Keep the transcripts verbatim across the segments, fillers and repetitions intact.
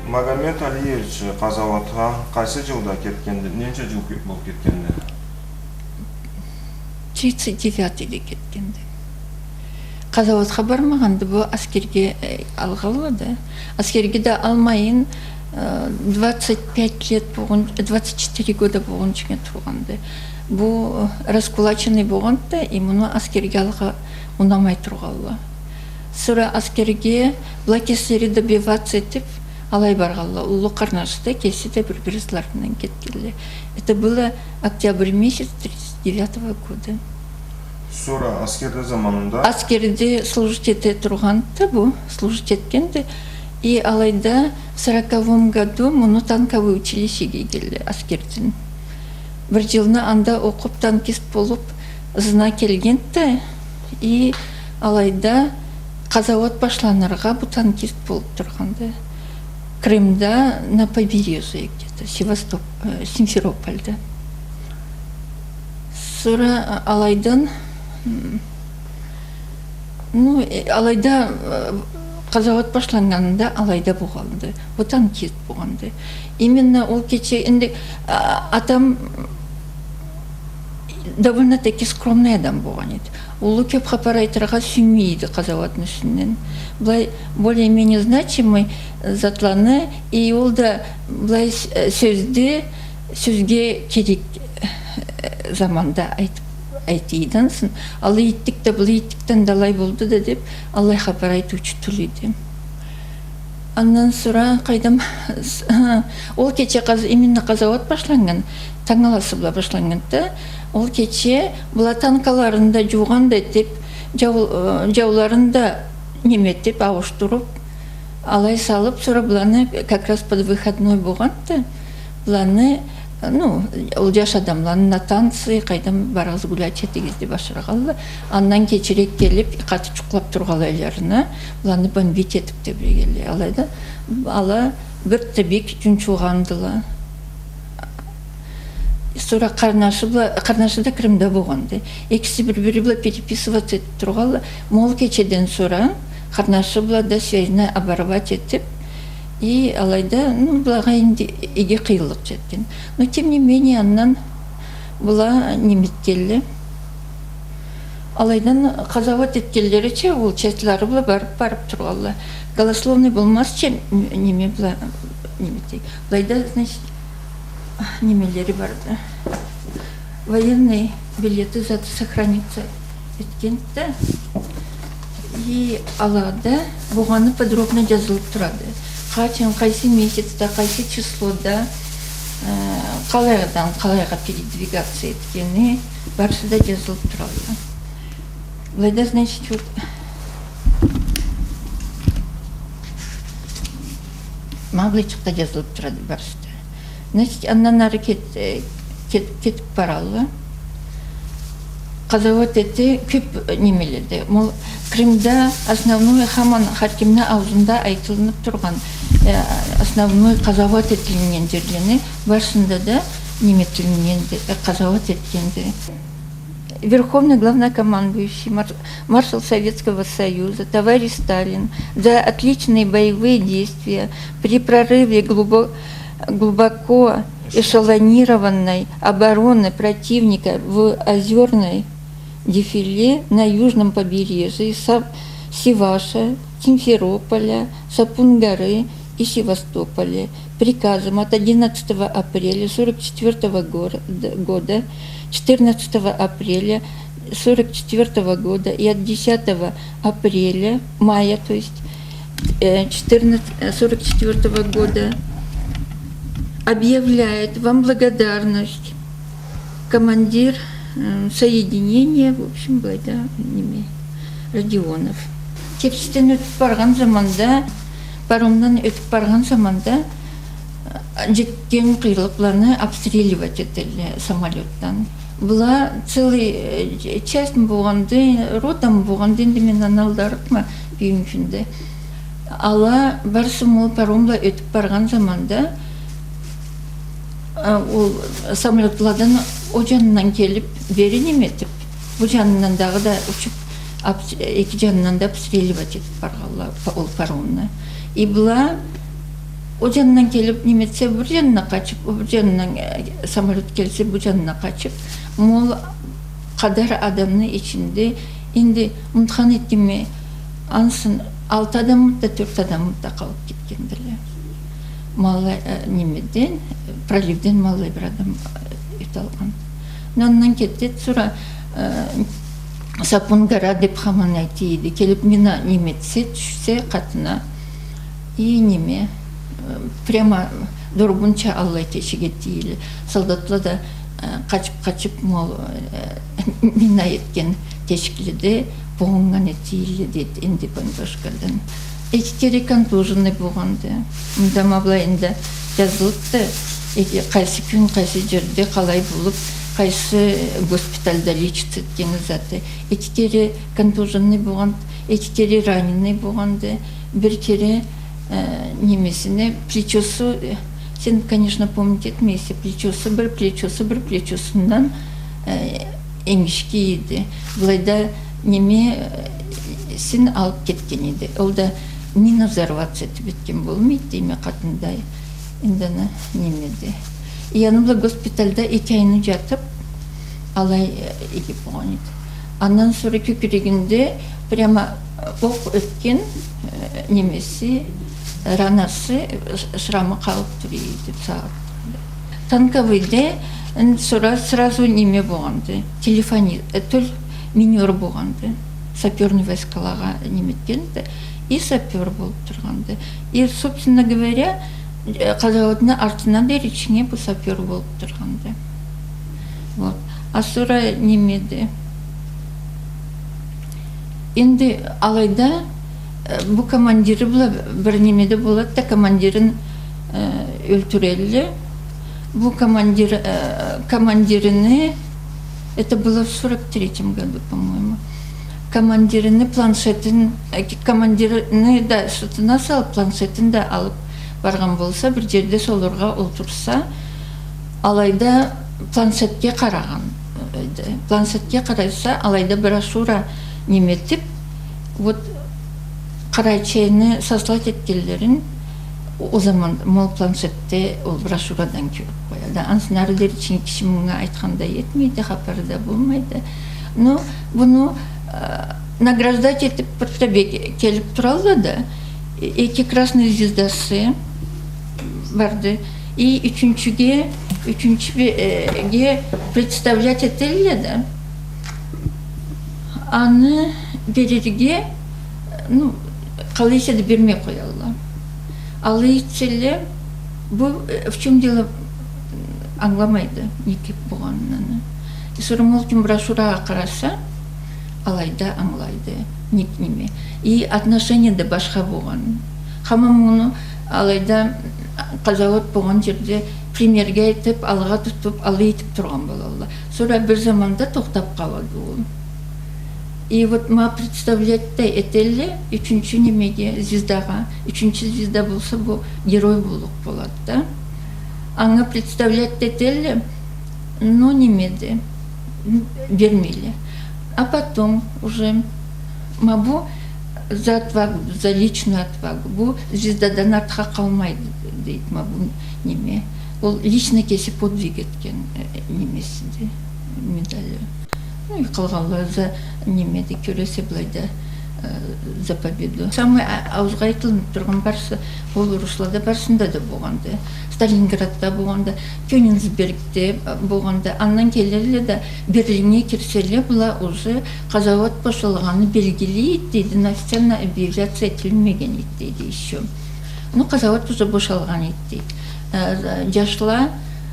Магомед Алиевич къазауатха къайсы жылда кетгенди? Ненча жыл кё-, болуп кетгенди? Тридцать девятыйде кетгенди. Къазауатха бармагъанды, бу аскерге, э, алгъанла да. Аскерге да алмайын, э, двадцать пять лет болгъун, двадцать четыре года болгъунчугъа тургъанды. Бу, э, раскулаченный болгъанды да, и муну аскерге алыргъа унамай тургъанла. Сора аскерге, была кеслери добиваться этип, алай баргъанла. Уллу къарнашы да, кеси да бир-бир ызларындан кетгенле. Это было октябрь месяц тридцать девятого года. Сора аскерде заманында? Аскерде служить эте тургъанды бу, служить этгенди. И алайда в сороковом году муну танковый училищеге ийгенле аскерден. Бир жылны анда окъуп, танкист болуп, ызына келгенди да, и алайда къазауат башланыргъа бу танкист болуп тургъанды. Крымда на побережье где-то, Севастоп-, э, Симферопольда. Сора, а, алайдан, м, ну, э, алайда, э, къазауат башланнганында алайда болгъанды. Бу танкист болгъанды. Именно ол кече, энди, а, атам довольно-таки скромный адам болгъан эди. Уллу кёп хапар айтыргъа сюймей эди къазауатны юсюнден. Былай более-менее значимый затланы, и ол да былай с-, э, сёзде, сёзге керек, э, заманда айтып, айтыйды ансын. Алай этдик да, былай этдик да, анда алай болду да деп, аллай хапар айтыучу тюл эди. Андан сора къайдам, с-, ол кече къаз-, именно къазауат башланнган, танг аласы бла башланнганды да, ол кече была танкаларын да жуугъан да этип, жау-, э, жауларын да неме этип, ауушдуруп, алай салып, сора буланы как раз под выходной болгъанды да, буланы, ну, ол жаш адамланы на танцы, къайдам, барыгъыз гулять этигиз деп ашыргъанла. Андан кечирек келип, къаты жукълап тургъанлайларына, буланы бомбить этип тебрегенле. Алайда ала бир да бек жунчугъандыла. Сора къарнашы бла, къарнашы да Крымда болгъанды. Экиси бир-бири бла переписываться этип тургъанла. Ма ол кечеден сора къарнашы бла да связьны оборвать этип, и алайда, ну, булагъа энди иги къыйынлыкъ жетген. Но тем не менее, андан была неме этгенле. Алайдан къазауат этгенлерича ол частьлары бла барып, барып тургъанла. Голословный болмазча, н-, неме бла, неме этейик. Былайда, значит, немелери барды. Военный билеты заты сохраниться этгенди да. И алада болгъаны подробно жазылып турады. Къачан, къайсы месяцда, къайсы числода, э, къалайдан къалайгъа передвигаться этгени, барысы да жазылып турады. Былайда, значит, вот, ма былайчыкъда жазылып турады барысы да. Значит, андан ары кет-, э, кет-, кетип баралла. Къазауат эте кёп, э, немеледе. Ма ол Крымда основной, хаман хар кимни ауузунда айтылынып тургъан, э, основной къазауат этилиннген жерлени барысында да неме этилиннгенди, э, къазауат этгенди. Верховный главнокомандующий, мар-, маршал Советского Союза, товарищ Сталин, за отличные боевые действия при прорыве глубо-, глубоко эшелонированной обороны противника в озёрной дефиле на южном побережье Са-, Севаша, Симферополя, Сапун-горы и Севастополя приказом от одиннадцатого апреля сорок четвёртого гор-, д-, года, четырнадцатого апреля сорок четвёртого года и от десятого апреля, мая, то есть, э, четырнадцать, э, сорок четвёртого года объявляет вам благодарность командир, м, соединения, в общем, былайда неме, Родионов. Керчиден ётюп баргъан заманда, паромдан ётюп баргъан заманда, э, жетген къыйынлыкъланы обстреливать этелле самолётдан. Была целый, э, частьмы болгъанды, ротамы болгъанды, энди мен аны алдарыкъма, бюгюннгю кюнде. Ала барысы ма ол паром бла ётюп баргъан заманда, а, ол самолётладан ол жанындан келип, бери неме этип, Бу джанындан дагъыда учуп, ап-, эки джанындан да обстреливать этип баргъанла па-, ол паромну. И была ол джанындан келип неметсе, бир джанына къачып, ол бир джанындан, э, самолёт келсе, бу джанына къачып, ма ол къадар адамны ичинде, энди унутхан этгенме, ансы алты адаммыды да, тёрт адаммыды да къалып кетгендиле. Ма аллай, э, немеден, проливден ма аллай бир адам, э, ёталгъан. Андан кетеди, сора, э, Сапун гора деп хаман айта эди. Келип мина неметсе, тюшсе къатына. И неме, э, прямо дургъунча аллай тешик эте эдиле. Солдатла да, э, къачып-къачып, ма ол, э, мина этген тешикледе богъуннган эте эдиле, дейди, энди бомбёжкадан. Эки кере контуженный богъанды. Мында ма былайында джазылыпды, эки, къайсы кюн, къайсы джерде, къалай болуп, къайсы госпитальда лечиться этгени заты. Эки кере контуженный богъанды, эки кере раненый богъанды, бир кере, э, немесине, плечосу, э, сен, конечно, помнить этмейсе, плечосу, бир плечосу, бир плечосундан, э, энгишге эди. Былайда неме, э, син алып кетген эди. Ол да мина взорваться этип этген болмайды, дейме, къатында. Энди аны немеди. И аны бла госпитальда эки айны джатып, алай, э, иги болгъан эди. Андан сора кёкюрегинде прямо, э, окъ ётген, э, немеси, ранасы, э, ш-, шрамы къалып тура эди сагъат. Танковыйде, н-, сора сразу неме богъанды, телефони-, э, тёл минёр богъанды. Сапёрный войскалагъа неме этгенди, и сапёр болуп тургъанды. И, собственно говоря, э, къазауатны артына дери ичинде бу сапёр болуп тургъанды. Вот. А сора немеди. Энди алайда, э, бу командири бла бир немеде болады да, командирин, э, ёлтюрелле. Бу командир, э, командирини, это было в сорок третьем году, по-моему. Командирини планшетин, э, ки-, командирини да сыртына салып, планшетин да алып баргъан болса, бир джерде солургъа олтурса, алайда планшетге къарагъан эди. Планшетге къараса, алайда брошюра неме этип, вот, къарачайны сослать этгенлерин ол заман ма ол планшетде ол брошюрадан кёрюп къояды. Ансы ары дери ичинде киши мынга айтхан да этмейди, хапары да болмайды. Но буну, э, награждать этип, бир да бек-, келип туралла да, э-, эки красный звездасы барды. И ючюнчюге, ючюнчю бе-, э, ге представлять этелле да, аны берирге, ну, къалай эсе да бермей къоялла. Алай этселе, бу, э, в чём дело, ангыламайды, не кибик болгъанын. Э, сора ма ол кюн брошюрагъа къараса, алайда ангылайды, нек неме. И отношение да башха болгъан. Хаман муну алайда къазауат болгъан джерде примерге этип, алгъа тутуп, алай этип тургъан болалла. Сора бир заманда тохтап къалады ол. И вот ма представлять да этелле ючюнчю немеге, звездагъа. Ючюнчю звезда болса, бу герой боллукъ болады да. Анга представлять да этелле, но немеди, бермейле. А потом уже, ма бу за отвагу, за личную отвагу, бу звездадан артха къалмайды, дейди, ма бу неме. Ол лично кеси подвиг этген, э, немесиди, медали. Ну, и къалгъанла за немеди, кёресе былайда, э, за победу. Самый а-, ауузгъа айтылынып тургъан барысы, ол урушлада барысында да болгъанды. Сталинградда болгъанды, Кёнигсбергде, э, болгъанды. Андан келелле да, Берлинге кирселе, была уже къазауат бошалгъаны белгили эди, дейди, но официально объявляться этилмеген эди, дейди, ещё. Ну, къазауат уже бошалгъан эди, дейди. Э, джашла,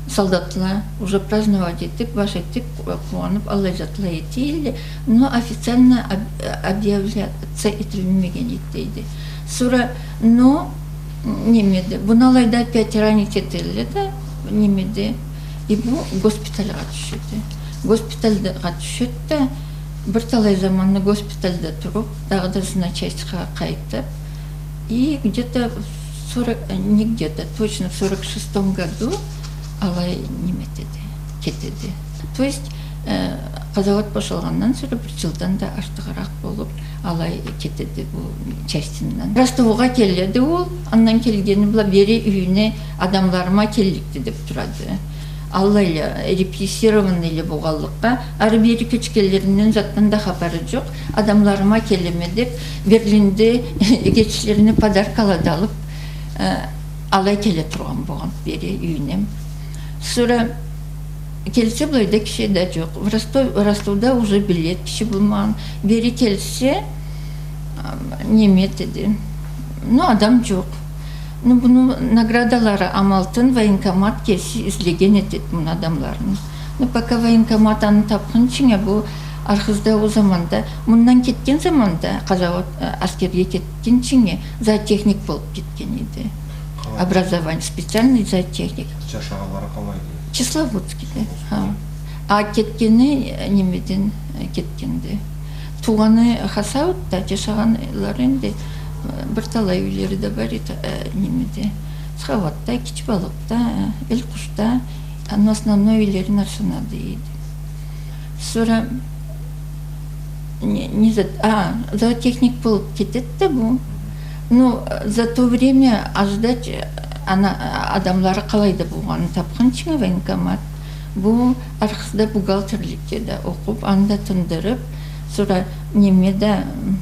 солдатла уже праздновать этип, баш этип, къу-, къууанып, аллай затла эте элле, но официально об-, объявляться этилинмеген эди, дейди. Сора, но, немеди, буну алайда опять ранить этелле да, немеди, и бу госпитальгъа тюшеди. Госпитальгъа тюшеди да, бир талай заманны госпитальда туруп, дагъыда ызына частьха къайтып, и где-то в сорок, э, не где-то, точно в сорок шестом году алай неме этеди, кетеди. То есть, Э, къазауат бошалгъандан сора бир джылдан да артыгъыракъ болуп, алай кетеди бу частьындан. Ростовгъа келеди ол, андан келгени бла бери юйюне адамларыма келликди деп турады. Аллайла, репрессированныйле болгъанлыкъгъа, ары-бери кёчгенлеринден затдан да хапары джокъ. Адамларыма келеме деп, Берлинде эгечлерине подаркала да алып, э, алай келе тургъан болгъан бери юйюне. Сора келсе, былайда киши да джокъ. В Ростов-, Ростовда уже биледи киши болмагъан. Бери келсе, а, неме этеди. Ну, адам джокъ. Ну, муну наградалары амалтын военкомат кеси излеген этеди муну адамларын. Ну, пока военкомат аны тапхынчынга, бу Архызда ол заманда, мындан кетген заманда, къазауат, э, аскерге кетгинчинге, зоотехник болуп кетген эди. Къалай? Образование, специальный зоотехник. Джашагъанлары къалайды? Кисловодскийде. Кисловодскийде. Ха. А кетгени, э, немеден, э, кетгенди. Туугъаны Хасаудда, джашагъанлары энди, э, бир талай юйлери да бар эди, э, немеде. Схауатда, Кичи Балыкъда, э, Элкъушда, а, но основной юйлери Нарсанада эди. Сора не, не зат-, а, зоотехник болуп кетеди да бу. Ну, за то время аждать, ана, адамлары къалайда болгъанын тапхынчынга военкомат. Бу Архызда бухгалтерликге да окъуп, аны да тындырып, сора неме да, м,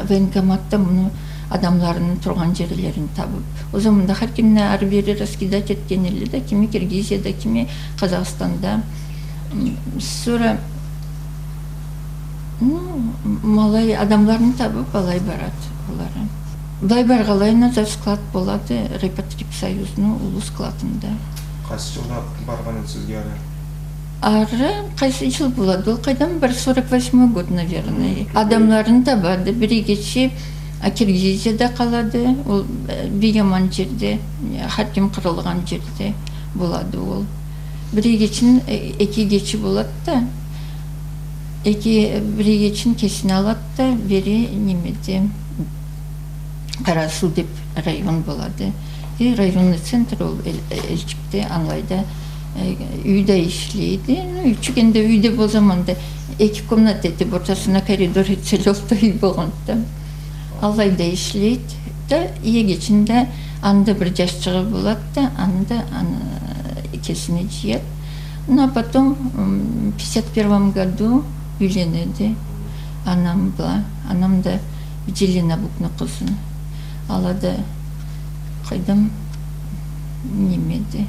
военкоматда муну адамларыны тургъан джерлерин табып. Ол заманда хар кимни ары-бери раскидать этген эдиле да, кими Киргизияда, кими Къазахстанда. М, сора, ну, м-, алай адамларыны табып, алай барады олары. Былай баргъанлайына завсклад болады, Райпотребсоюзну уллу складында. Къайсы джылда баргъан эдигиз сиз ары? Ары, къайсы джыл болады? Ол къайдан бир сорок восьмой год, наверное. Адамларын табады. Бир эгечи, а, Киргизияда къалады. Ол, э, бек аман джерде, э, хар ким къырылгъан джерде болады ол. Бир эгечин, э, эки эгечи болады да. Эки, бир эгечин кесине алады да, бери немеде, Къарасуу деп район болады. Э, районный центр ол Эл-, Элчикде, алайда, э, юй да ишлейди. Ну, юйчюк энди юй да ол заманда эки комната этип, ортасына коридор этселе, ол да юй болгъанды да. Алайда ишлейди да, эгечин да, анда бир джашчыгъы болады да, анда аны кесине джыяды. Ну, а потом, м, пятьдесят первом году юйленеди анам бла. Анам да Джелил Абукну къызы. Ала да, къайдам, немеди,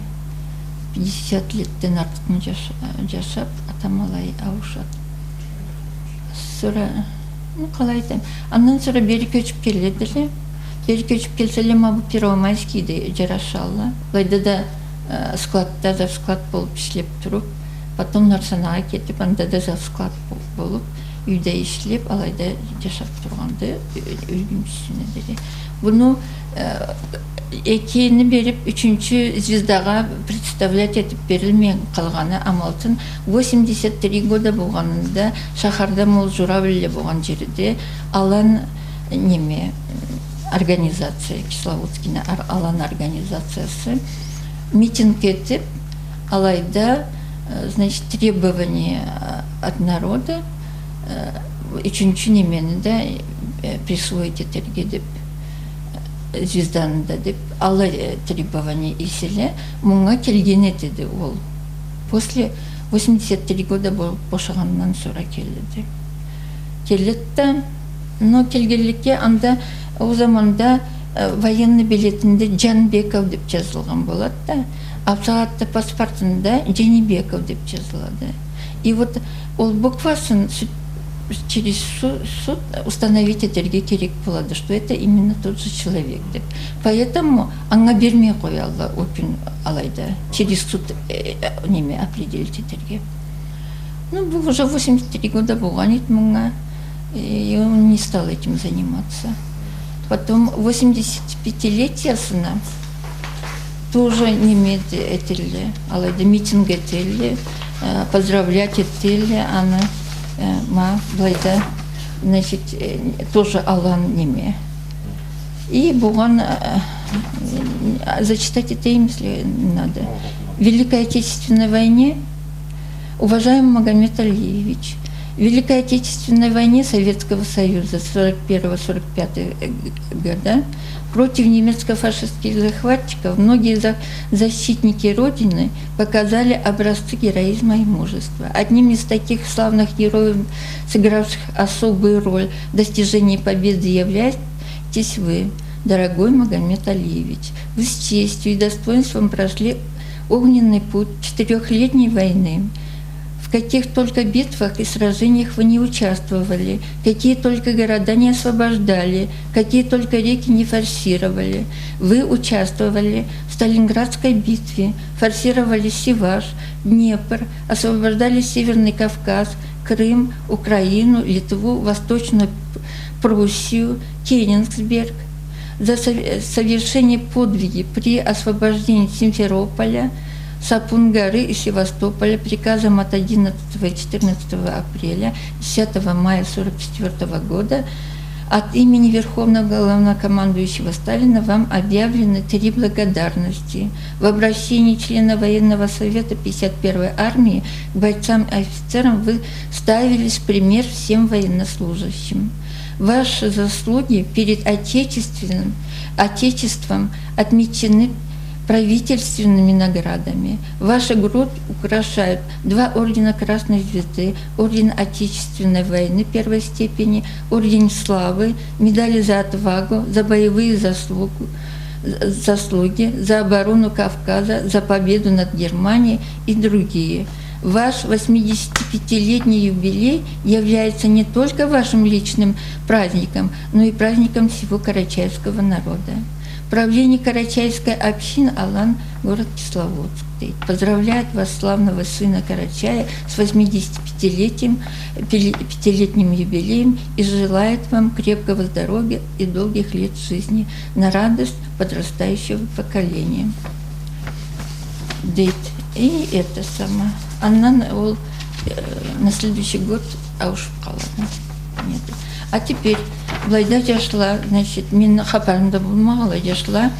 пятьдесят летден артыкъны джаш-, джашап, атам алай ауушады. Сора, ну, къалай айтайым, андан сора бери кёчюп келедиле. Бери кёчюп келселе, ма бу Первомайскийде джарашалла. Былайда да, э, складда, завсклад болуп ишлеп туруп, потом Нарсанагъа кетип, анда да завсклад бол-, болуп, юйде ишлеп, алайда джашап тургъанды, ё-, ёлгюнчюсюне дери. Муну, э, экини берип, ючюнчю звездагъа представлять этип берилмей къалгъаны амалтын, восемьдесят три года болгъанында шахарда, ма ол журавлиле болгъан жерде, Алан, неме, организация, Кисловодскийни ар-, Алан организациясы митинг этип, алайда, э, значит, требование, э, от народа, э, ючюнчю немени да, э, присвоить этерге деп, э, звезданы да деп, алай, э, требование эселе, мунга келген этеди ол. После восемьдесят три года бол-, бошагъандан сора келеди. Келеди да, но келгенликге анда ол заманда, э, военный билетинде Джанбеков деп джазылгъан болады да, а бусагъатда паспортунда Дженибеков деп джазылады. И вот ол буквасын су-, через су-, суд установить этерге керек болады, что это именно тот же человек деп. Поэтому анга бермей къоялла ол кюн алайда. Через суд, э, э, неме, определить этерге. Ну, бу уже восемьдесят три года болгъан эди мунга, и он не стал этим заниматься. Потом восемьдесят пятилетиясына тоже неме эт-, этелле, алайда митинг этелле, э, поздравлять этелле аны, э, ма, былайда, значит, э, тоже Алан неме. И болгъан, э, э, зачитать этейим, если надо. В Великой Отечественной войне Уважаемый Магомед Алиевич, в Великой Отечественной войне Советского Союза сорок первого сорок пятого года против немецко-фашистских захватчиков многие за- защитники Родины показали образцы героизма и мужества. Одним из таких славных героев, сыгравших особую роль в достижении победы, являетесь вы, дорогой Магомед Алиевич. Вы с честью и достоинством прошли огненный путь четырёхлетней войны. В каких только битвах и сражениях вы не участвовали, какие только города не освобождали, какие только реки не форсировали. Вы участвовали в Сталинградской битве, форсировали Севаш, Днепр, освобождали Северный Кавказ, Крым, Украину, Литву, Восточную П- Пруссию, Кёнигсберг. За сов- совершение подвиги при освобождении Симферополя, Сапун-горы и Севастополя приказом от одиннадцатого и четырнадцатого апреля, десятого мая сорок четвёртого года от имени Верховного Главнокомандующего Сталина вам объявлены три благодарности. В обращении члена военного совета пятьдесят первой армии к бойцам и офицерам вы ставились в пример всем военнослужащим. Ваши заслуги перед Отечественным, Отечеством отмечены правительственными наградами. Вашу грудь украшают два ордена Красной Звезды, орден Отечественной войны первой степени, орден Славы, медали за отвагу, за боевые заслугу, заслуги, за оборону Кавказа, за победу над Германией и другие. Ваш восьмидесятипятилетний юбилей является не только вашим личным праздником, но и праздником всего карачаевского народа. Правление карачаевской общины Алан, город Кисловодск, поздравляет вас, славного сына Карачая, с восьмидесятипятилетием, пяти- пятилетним юбилеем и желает вам крепкого здоровья и долгих лет жизни на радость подрастающего поколения. Дейт. И это самое. Андан ол, э, на следующий год ауушуб къалады. Нет. А теперь, былайда джашла, значит, мени хапарымда болмагъанлай джашла,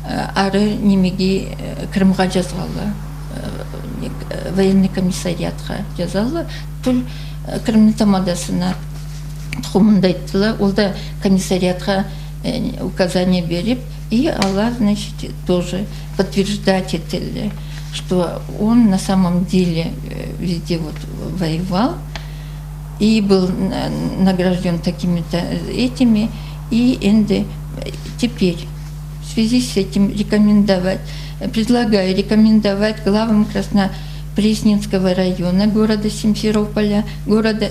э, ары немеге, э, Крымгъа джазгъанла, э, не- э, военный комиссариатха джазалла. Тюл, э, Крымны тамадасына тукъумун да айтдыла. Ол да комиссариатха, э, указание бериб, и ала, значит, тоже подтверждать этелле, что он на самом деле, э, везде вот воевал и был на- награждён такими-то, э, этими, и энди, э, теперь в связи с этим рекомендовать, э, предлагаю рекомендовать главам Краснопресненского района, города Симферополя, города,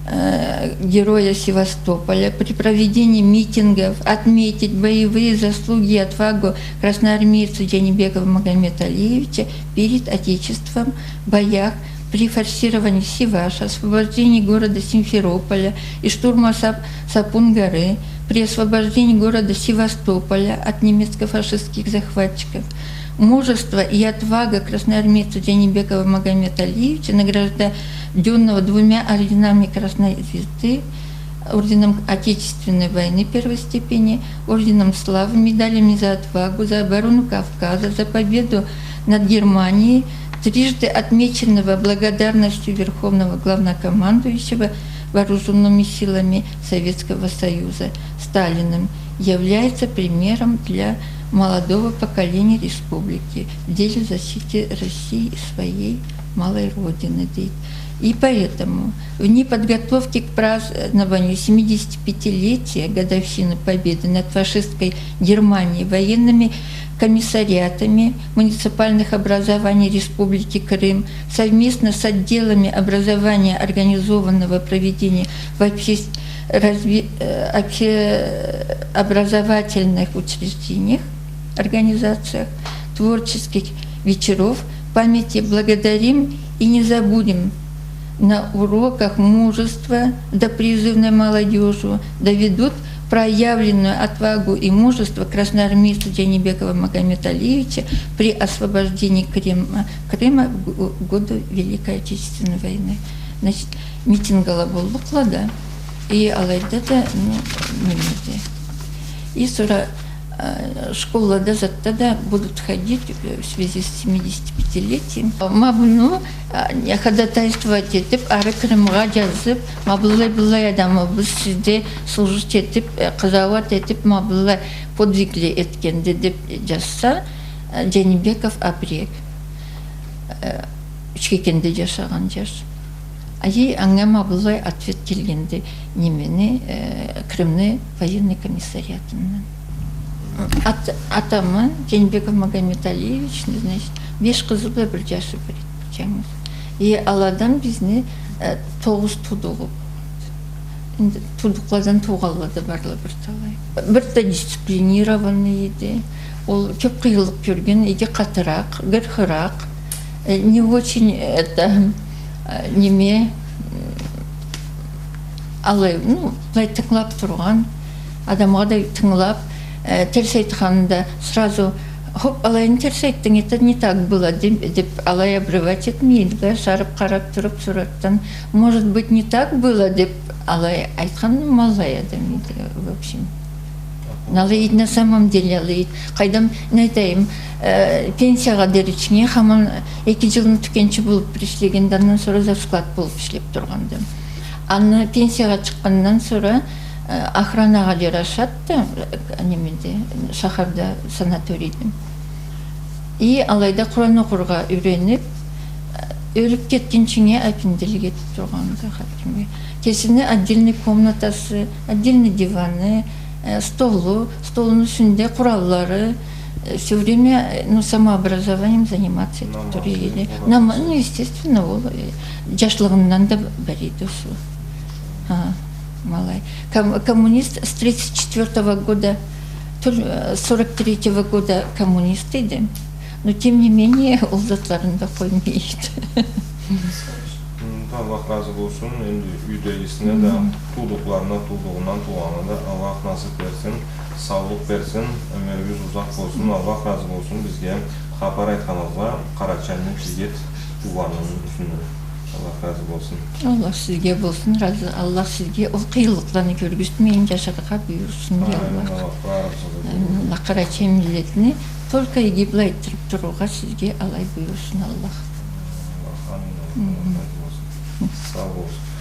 э, героя Севастополя при проведении митингов отметить боевые заслуги и отвагу красноармейца Джанибекова Магомеда Алиевича перед Отечеством в боях при форсировании Севаша, освобождении города Симферополя и штурма Сап- Сапун-горы, при освобождении города Севастополя от немецко-фашистских захватчиков. Мужество и отвага красноармейца Джанибекова Магомеда Алиевича, награждённого двумя орденами Красной Звезды, орденом Отечественной войны первой степени, орденом Славы, медалями за отвагу, за оборону Кавказа, за победу над Германией, трижды отмеченного благодарностью Верховного Главнокомандующего Вооружёнными силами Советского Союза Сталиным, является примером для молодого поколения республики в деле защиты России и своей малой родины, дейт. И поэтому в дни подготовки к празднованию семидесятипятилетия годовщины Победы над фашистской Германией военными комиссариатами муниципальных образований Республики Крым совместно с отделами образования организованного проведения в обществ- разви- э, общеобразовательных учреждениях, организациях, творческих вечеров памяти благодарим и не забудем на уроках мужества допризывной молодёжью доведут проявленную отвагу и мужество красноармейца Джанибекова Магомеда Алиевича при освобождении Крыма, Крыма в гу- годы Великой Отечественной войны. Значит, митинг алай боллукъла да, и алайда да, ну, немеди. И сора Э, школада, затда да будут ходить, э, в связи с семидесятипятилетием. Ма буну, э, ходатайствовать этип, ары Крымгъа джазып, ма быллай-быллай адамыбыз сизде служить этип, э, къызауат этип, ма быллай подвигле этгенди деп джазса, э, Джанибеков Абрек, э, Учкекенде джашагъан джаш. Ай, анга ма быллай ответ келгенди немени, э, Крымны военный комиссариатындан. Ат-, атамы, Джанибеков Магомед-Алиевични, значит, беш къызы бла бир джашы бар эди, джангыз. И аладан бизни, э, тогъуз туудугъу. Энди туудукъладан туугъанла да барла бир талай. Бир да дисциплинированный эди. Ол кёп къыйынлыкъ кёрген, иги къатыракъ, гырхыракъ, э, не очень, это, э, неме, м, алай, ну, былай тынгылап тургъан, адамгъа да тынгылап, э, терс айтханында сразу: «Хоп, алайны терс айтдынг, это не так было», — деп, деп, алай обрывать этмей эди, былай ашарып къарап туруп, суратдан, «Может быть, не так было», — деп, алай айтхан, ну, ма аллай адам эди, в общем. Ма алай эди, на самом деле алай эди. Къайдам, не айтайым, э, пенсиягъа деричинге, хаман эки джылны тюкенчи болуп бир ишлегенди, андан сора завсклад болуп ишлеп тургъанды. Аны пенсиягъа чыкъгъандан сора, э, охранагъа джарашады да, э, немеде, шахарда, санаторийде. И алайда Къуран окъургъа юренип, э, ёлюп кетгинчинге аппендилик этип тургъанды хакимге. Кесини отдельный комнатасы, отдельный диваны, э, столу, столуну юсюнде къураллары, э, всё время, э, ну, самообразованием заниматься этип тура эди. Нама-, ну, естественно, ол, э, джашлыгъындан да бар эди ол. Ха, ма алай. Ком-, коммунист с тридцать четвёртого года, тюл-, э, сорок третьего года коммунист эди. Но тем не менее, ол затларын да къоймай эди. М, Аллах разы болсун. Энди юйдегисине да, туудукъларына, туудугъундан туугъанына да Аллах насып берсин, саулукъ берсин, ёмюрюгюз узакъ болсун. Аллах разы болсун бизге хапар айтханыгъызгъа, къарачайны джигит уланын юсюнден. Аллах разы болсун. Аллах сизге болсун разы. Аллах сизге ол къыйынлыкъланы кёргюзтмейин, джашаргъа буюрсун, я Аллах. Амин, Аллах, барыбызгъа да. Амин, Аллах, къарачай миллетни только иги былай этдирип турургъа сизге алай буюрсун, Аллах. Аллах, амин, Аллах, Аллах разы болсун. Сау болугъуз.